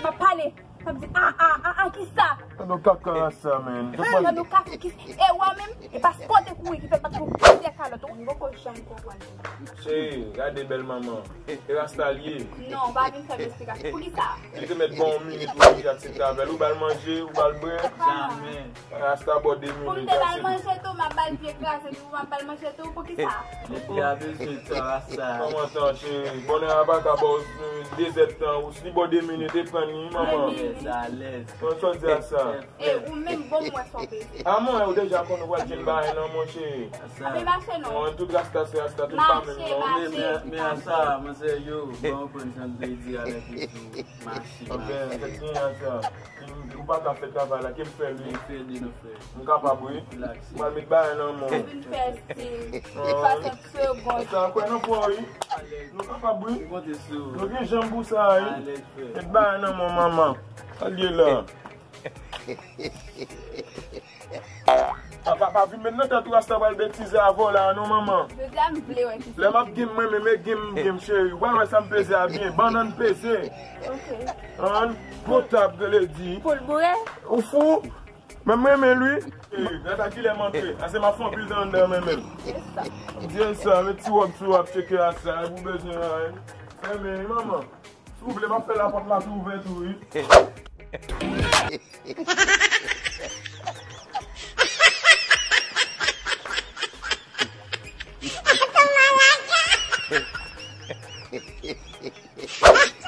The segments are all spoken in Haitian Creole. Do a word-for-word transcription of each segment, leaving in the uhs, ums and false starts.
M ap pale, m ap di, a, a, a, a, kisa? Tande w kaka rasta, man. Tande w kaka, kisa? E w menm, e paske w te kouri ki fè m pa t fè w plizyè kalòt. Ou poko janm konprann. Cheri, gade bèl manman. E rasta l ye. Non, pa vin fè m esplikasyon. Poukisa? Li te mèt ba w yon minit ou deja aksepte avè l. Ou ba l manje, ou ba l bwè. Jamè. Rasta bò de minit. Pou m te ba l manje tou, m ap ba l pye kraze, epi pou m ap ba l manje tou, poukisa? Epi a bezwen tan, rasta. Kòman tan, cheri? Bonè a pa ka ba w, euh, de zèdtan, ou si li ba w de minit, e pran li, manman. Alèz, alèz. Kòman sa w di a sa? E ou menm, bon, m wè sa w bezwen. A mwen, ou deja konn ou pral jwenn bagay nan mwen, cheri. Ape mache non. Mwen, tout rasta se rasta, tout pa menm non. Mache, mache. Men, men a sa, manzè yo, bon, konn jan l vle di avèk li tou, mache, mache. Anben, fèt gen a sa. Ou pa ka fè travay la, ke m fè li? M fè li, nou fè. M kapab, wi. Relax. M pral met bagay nan men w. Ou vin fè stil. Swasann segonn. Sa kwè nan fò, wi. Nou kapab, wi. M konte sou ou. Nou gen janm pou sa, wi. Alèz, frè. Met bagay nan men w, manman. Sa l ye la? Pa, pa, pa vin met nan tèt ou rasta pral betize avè w la, non, manman. Jodi a, m vle wè ki sa. Lè m ap gim mwen menm, e gim m gim, cheri. Ou pral wè sa m peze a byen. Bannann peze. Ok. An, potab, ke le di. Pou l boure? Ou fou? Men m renmen l, wi. Ey, gad a kilè m antre. Ase m ap fè anpil tan anndan men menm. Di sa, met ti wòb sou w ap tcheke a sa, e pou bezwen la, wi. Fèmen, wi, manman. Si w vle, m ap fè lapòt la tou ouvè tou, wi.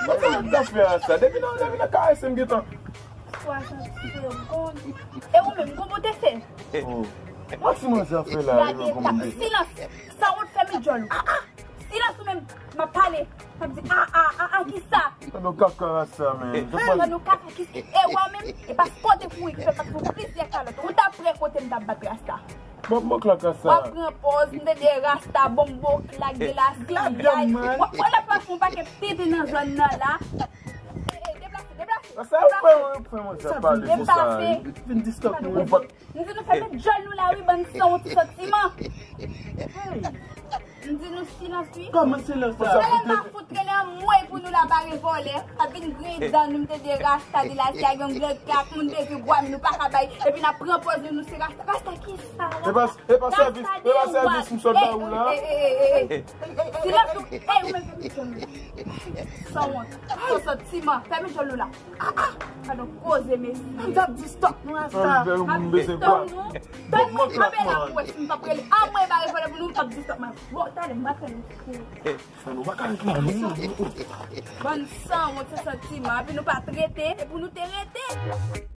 Mwen fè yon zafè a sa. Depi nan, depi nan karese m gentan. Swasann segonn. E ou menm, kòman w te fè? Oh. Mwen ti manzè a fè la, e kòman m te fè? Silans. Sanwont, fèmen djòl ou. Silans ou menm. M ap pale. M ap di, a, a, a, a, kisa? Tande w kaka rasta, man. Tande w kaka, kisa? E ou menm, e paske w te kouri ki fè m pa t fè w plizyè kalòt. Ou t ap prè kote m t ap bat rasta. Bon, bon, klak rasta. W ap pran pòz, m tande rasta, bon, bon, klak de la siyay. W ap pran la pase yon pakèt tenten nan zòn nan la. E, e, deplase, deplase. Rasta, ou fè, ou fè mwen sa pale konsa. Deplase. Vin distòk nou. M di nou fèmen djòl nou la wi, bann sanwont santiman. Hey. M di nou silans wi. Kòman silans sa? Tèlè m pa fout rele anmwey pou nou la bare vòlè. Ap vin griyen dan nou, m tande rasta de la siyay, gen yon grenn krak, moun bezwen bwa, men nou pa ka bay. Epi n ap pran pòz nou, nou se rasta. Rasta kisa? E pa, e pa sèvis, e pa sèvis m sot ba ou la. Silans ou, ey, ou menm fèmen djòl nou. Sanwont, santiman, fèmen djòl nou la. Ah, ah. Gade yon koze, mesye. M t ap distòk nou, rasta. M ap distòk nou. Tande, kanpe la pou wè si m p ap rele anmwey bare vòlè pou nou, m t ap distòk mwen. Bon, talè, m pa fè nou. Fè nou pa ka reklame. Bann sanwont, se santiman, epi nou pa trete, e pou nou te rete.